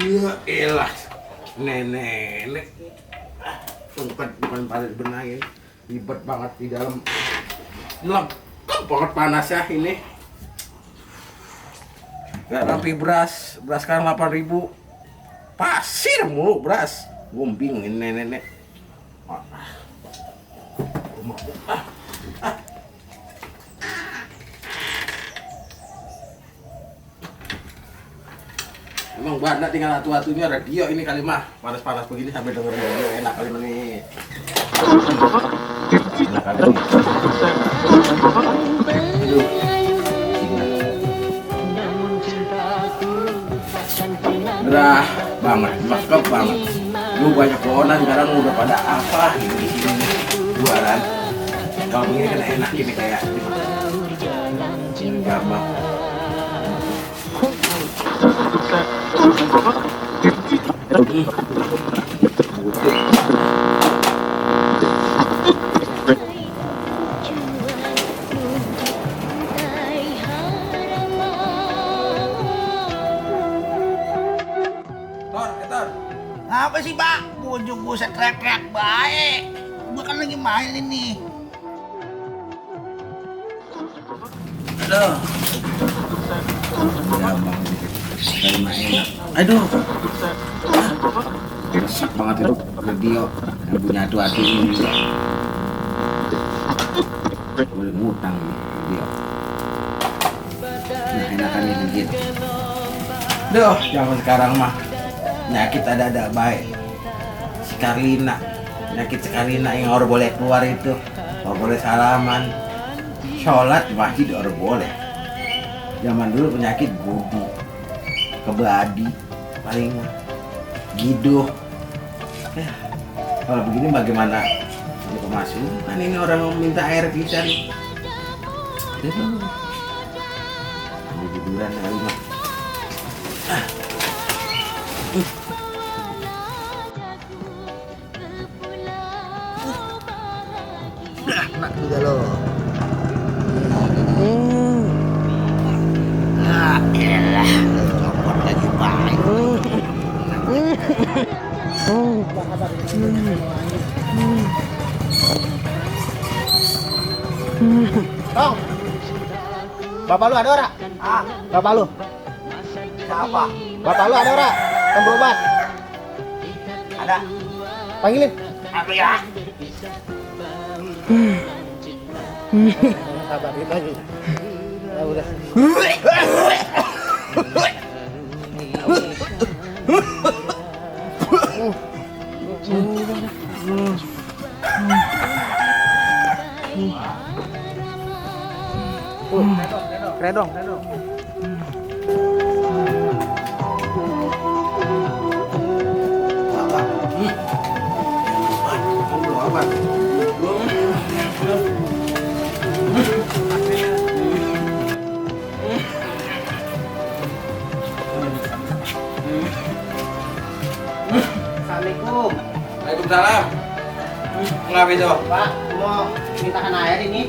Ya elah, nenek. Sungket bukan pada dibenahin, ribet banget di dalam. Lengkap banget panasnya ini. Gak rapi beras sekarang 8.000. Pasir mulu beras. Gumbing ini nenek. Emang Banda tinggal atu-atunya radio ini kali mah. Panas-panas begini sampai dengerin radio enak kali nih. Enak kali. Aduh. Gerah banget, cakep banget. Lu banyak pohon sekarang udah pada apa ini di sini jualan. Kalau begini kan enak gini kayak gampang. Apa sih Pak? Bujuk buset teriak-teriak baik. Gua kan lagi main ini. Aduh. Kayak main. Aduh. Rusak banget itu radio yang punya atu-atu ini juga. Boleh ngutang nih radio. Nah enakan ini gitu. Duh, zaman sekarang mah penyakit ada baik. Si Karlina, penyakit si Karlina yang orang boleh keluar itu, orang boleh salaman, sholat di masjid orang boleh. Zaman dulu penyakit gudi, kebadi, paling giduh. Ya, kalau begini bagaimana? Ini pemasukan ini orang minta air bisa nih. Ambil tiduran kali mah. Enak juga lo. Ah, elah, lapar lagi baik. Bang, bapak lu ada ora? Ah, bapak lu. Siapa? Bapak lu ada ora? Yang berobat? Ada. Panggilin. Apa ya? Kabarin lagi. Ya udah. Redong. Assalamualaikum. Waalaikumsalam. Ngapa itu? Pak, mau mintakan air ini?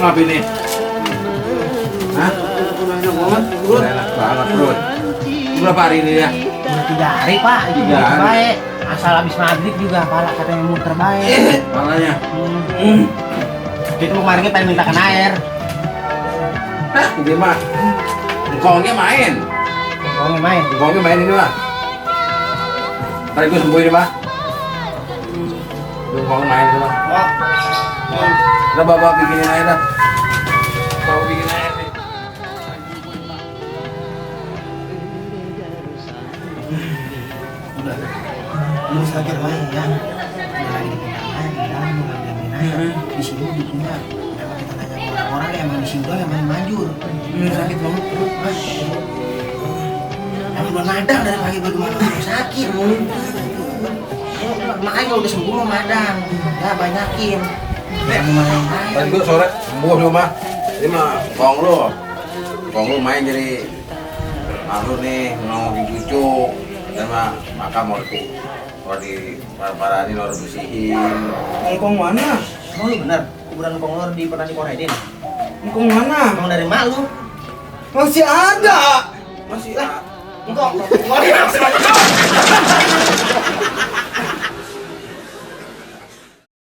Ngapa ini? Hah? Enak banget bro. Berapa hari ini ya? Udah 3 hari Pak, itu 3 hari. baik. Asal habis maghrib juga pala katanya muter baik. Palanya. Itu kemarin pengen mintakan air. Hah? Ini mah engkongnya main. Engkongnya main ini mah. Ntar gue sembuh ini mah. Engkongnya main ini mah. Udah bapak bikinin air dah. Bapak bikin air nih. Udah. Lu sakit main ya. Udah lagi dipindahin air di dalam mau ngambilin air. Di sini dipindah. Kalau kita tanya sama orang-orang emang di sini doang yang main manjur. Lu sakit banget perut Mas. Emang udah madang dari pagi bagaimana lu sakit. Makanya kalau udah sembuh mau madang. Ya banyakin. Tadi gue sore sembuh di rumah. Ini mah kong lu main jadi malu nih ngomongin cucu dan mah makam mau di parah-parahin orang bersihin. Kong mana? Oh lu bener? kuburan engkong lo pernah dikoredin? Engkong mana? Engkong dari mak lu. Masih ada. Masih ada. Engkong,